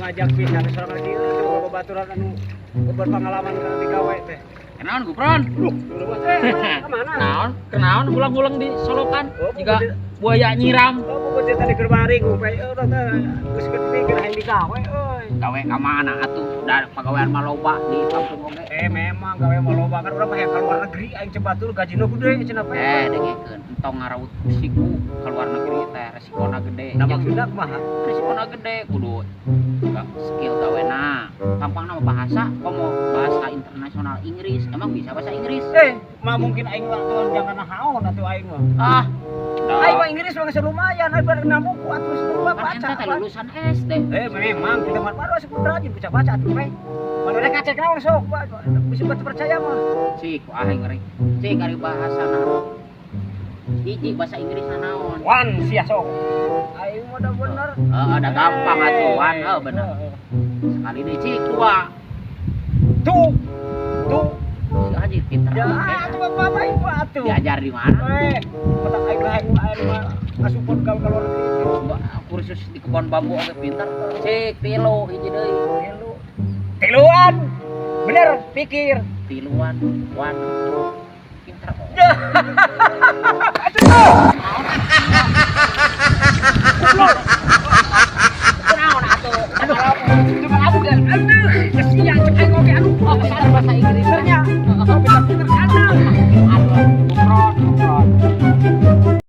Ngajak pisan sorangan kieu teh boga babaturan anu berpengalaman kana digawe teh. Kenaon, Gupron? Duh, eh, kemana? Naon? Kenaon ulang-ulang di solokan? Oh, Jika buaya nyiram. Oh, bukan tadi keur baring upay euy teh geus pikir hayang digawe euy. Gawe ka mana atuh? Da pagawean mah loba di kampung oge. Eh, memang gawe mah loba, kan urang mah hayang ka luar negeri aing coba tuh gajina gede cenah pe. Eh, dengekeun, entong ngaraut siku ka luar negeri teh resikona gede. Nah, Jeung maksudna kumaha? Resikona gede, kudu skill gawena. Gampang nama bahasa, komo bahasa internasional Inggris. Emang bisa bahasa Inggris? Eh, mah mungkin aing mah tuh jangan naon atuh aing mah. Ah, Aing mah Inggris mah geus lumayan, aing baru buku atuh semua kan baca. Ente teh lulusan SD. Eh, memang kita mah baru asup rajin baca-baca atuh pe. Mana rek ngacek naon sok, bisa percaya mah. Cik, aing ngeri. Cik, ari bahasa naon? Hiji bahasa Inggris naon? One sia sok. Aing mah udah bener. Heeh, ada gampang atuh, one, heuh bener. Sekali deui cik, dua. Tuh. Tuh. Si Haji pinter. Ya, Oke. atuh bapak aing mah atuh. Diajar di mana? Eh, petak aing lah aing aing mah asupun ka luar negeri. Kursus di kebon bambu oge pinter. Cik, tilu hiji deui. Tilu. Tiluan. Bener, pikir. Tiluan, one. Pinter. Oh. Ya. Aduh.